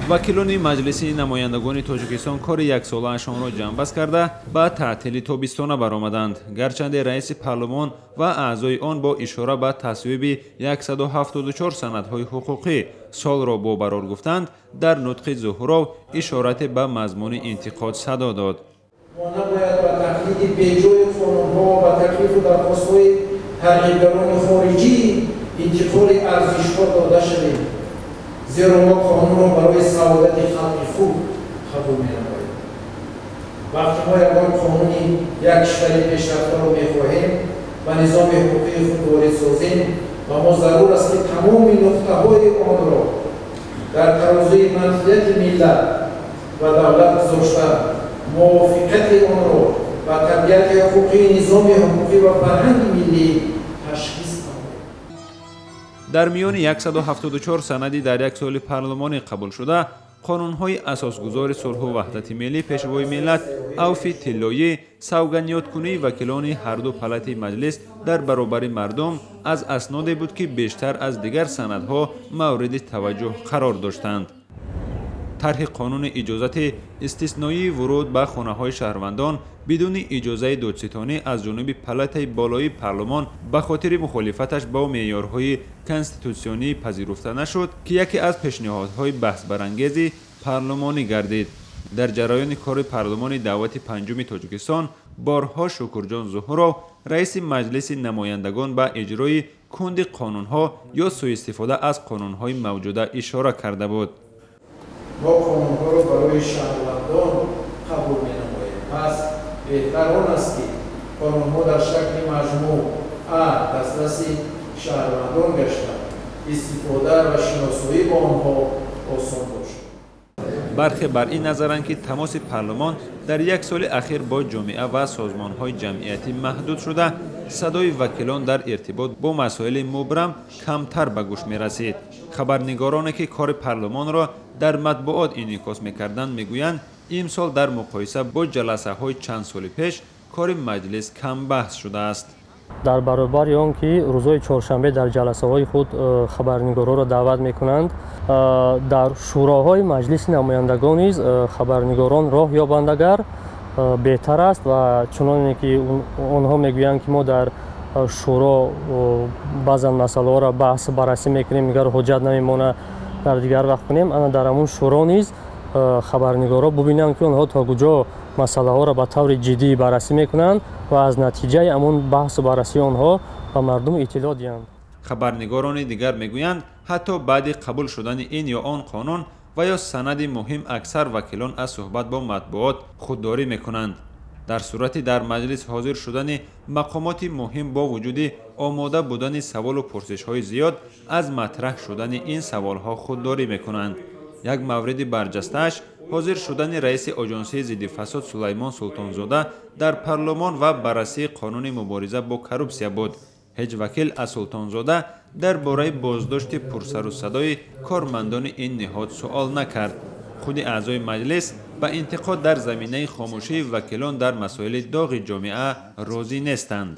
Вакилони Маҷлиси намояндагони Тоҷикистон кори яксолаашонро ҷамъбаст карда, ба таътили тобистона баромаданд. Гарчанде раиси парлумон ва аъзои он бо ишора ба тасвиби 174 санадҳои ҳуқуқӣ солро бобарор гуфтанд, дар нутқи Зуҳуров ишорате ба мазмуни интиқод садо дод. Мо набояд ба тақлиди беҷои қонунҳо ва ба таклифу дархостҳои тарғибгарони хориҷӣ интиқоли арзишҳо дода шавем, зеро мо қонунро барои саодати халқи худ қабул менамоем. Вақте мо ягон қонуни як кишвари пешрафтаро мехоҳем ва низоми ҳуқуқии худ ворид созем, ба мо зарур аст, ки тамоми нуқтаҳои онро дар тарозуи манфиати миллат ва давлат гузошта, мувофиқати онро ба табиати ҳуқуқии низоми ҳуқуқӣ ва фарҳанги миллӣ ташхис. Дар миёни 174 санади дар як соли парлумонӣ қабулшуда, қонунҳои асосгузори сулҳу ваҳдати миллӣ, Пешвои миллат, авфи тиллоӣ, савганёдкунии вакилони ҳарду палати маҷлис дар баробари мардум аз асноде буд, ки бештар аз дигар санадҳо мавриди таваҷҷӯҳ қарор доштанд. Тарҳи қонуни иҷозати истисноии вуруд ба хонаҳои шаҳрвандон бидуни иҷозаи додситонӣ аз ҷониби палатаи болоии парлумон ба хотири мухолифаташ бо меъёрҳои конститутсионӣ пазируфта нашуд, ки яке аз пешниҳодҳои баҳсбарангези парлумонӣ гардид. Дар ҷараёни кори парлумони даъвати панҷуми Тоҷикистон борҳо Шукурҷон Зуҳуров, раиси Маҷлиси намояндагон, ба иҷрои кунди қонунҳо ё сӯистифода аз қонунҳои мавҷуда ишора карда буд. Мо қонунҳоро барои шаҳрвандон қабул менамоем, пас беҳтар он аст, ки қонунҳо дар шакли маҷмӯа дастраси шаҳрвандон гашта, истифода ва шиносоӣ бо онҳо осон бошад. Бархе бар ин назаранд, ки тамоси парлумон дар як соли ахир бо ҷомеа ва созмонҳои ҷамъиятӣ маҳдуд шуда, садои вакилон дар иртибот бо масоили мубрам камтар ба гӯш мерасид. Хабарнигороне, ки кори парлумонро дар матбуот инъикос мекарданд, мегӯянд, имсол дар муқоиса бо ҷаласаҳои чанд соли пеш кори маҷлис камбаҳс шудааст. Дар баробари он ки рӯзҳои чоршанбе дар ҷаласаҳои худ хабарнигорҳоро даъват мекунанд, дар шӯроҳои Маҷлиси намояндагон низ хабарнигорон роҳ ёбанд, агар беҳтар аст. Ва чуноне ки онҳо мегӯянд, ки мо дар шӯро баъзан масъалаҳоро баҳсу баррасӣ мекунем, дигар ҳуҷҷат намемонад дар дигар вақт кунем. Ана дар ҳамун шӯро низ хабарнигорҳо бубинанд, ки онҳо то куҷо масъалаҳоро ба таври ҷиддӣ баррасӣ мекунанд ва аз натиҷаи ҳамун баҳсу баррасии онҳо ба мардум иттилоъ диҳанд. Хабарнигорони дигар мегӯянд, ҳатто баъди қабул шудани ин ё он қонун ва ё санади муҳим аксар вакилон аз суҳбат бо матбуот худдорӣ мекунанд. Дар сурати дар маҷлис ҳозир шудани мақомоти муҳим, бо вуҷуди омода будани саволу пурсишҳои зиёд, аз матраҳ шудани ин саволҳо худдорӣ мекунанд. Як мавриди барҷастааш ҳозир шудани раиси Оҷонсии зиддифасод Сулаймон Султонзода дар парлумон ва баррасии қонуни мубориза бо коррупсия буд. Ҳеҷ вакил аз Султонзода дар бораи боздошти пурсару садои кормандони ин ниҳод суол накард. Худи аъзои маҷлис ба интиқод дар заминаи хомӯшии вакилон дар масоили доғи ҷомеа розӣ нестанд.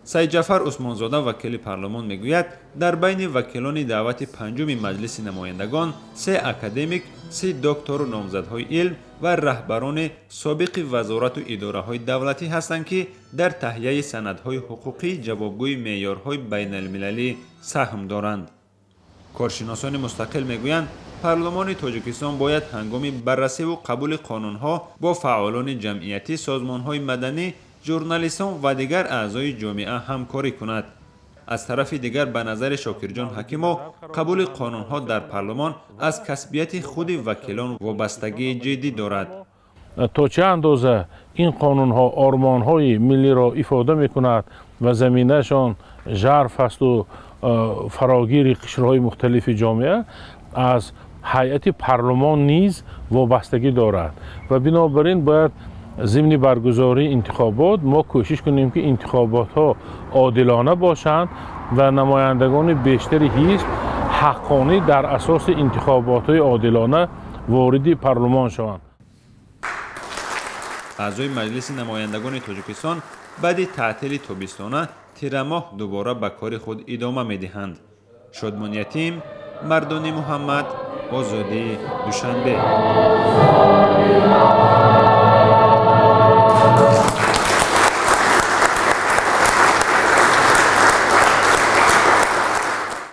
Сайдҷафар Усмонзода, вакили парлумон, мегӯяд, дар байни вакилони даъвати панҷуми Маҷлиси намояндагон се академик, 30 доктору номзадҳои илм ва раҳбарони собиқи вазорату идораҳои давлатӣ ҳастанд, ки дар таҳияи санадҳои ҳуқуқӣ ҷавобгӯи меъёрҳои байналмилалӣ саҳм доранд. Коршиносони мустақил мегӯянд, парлумони Тоҷикистон бояд ҳангоми баррасиву қабули қонунҳо бо фаъолони ҷамъиятӣ, созмонҳои маданӣ, журналистон ва дигар аъзои ҷомеа ҳамкорӣ кунад. Аз тарафи дигар, ба назари Шокирҷон Ҳакимов, қабули қонунҳо дар парлумон аз касбияти худи вакилон вобастагии ҷиддӣ дорад. То чӣ андоза ин қонунҳо ормонҳои миллиро ифода мекунад ва заминашон жарф асту фарогири қишрҳои мухталифи ҷомеа аз ҳайати парлумон низ вобастагӣ дорад ва бинобар ин бояд зимни баргузории интихобот мо кӯшиш кунем, ки интихоботҳо одилона бошанд ва намояндагони бештари ҳизб ҳаққонӣ дар асоси интихоботҳои одилона вориди парлумон шаванд. Аъзои Маҷлиси намояндагони Тоҷикистон баъди таътили тобистона тирамоҳ дубора ба кори худ идома медиҳанд. Шодмон Ятим, Мардони Муҳаммад, Озодӣ, Душанбе.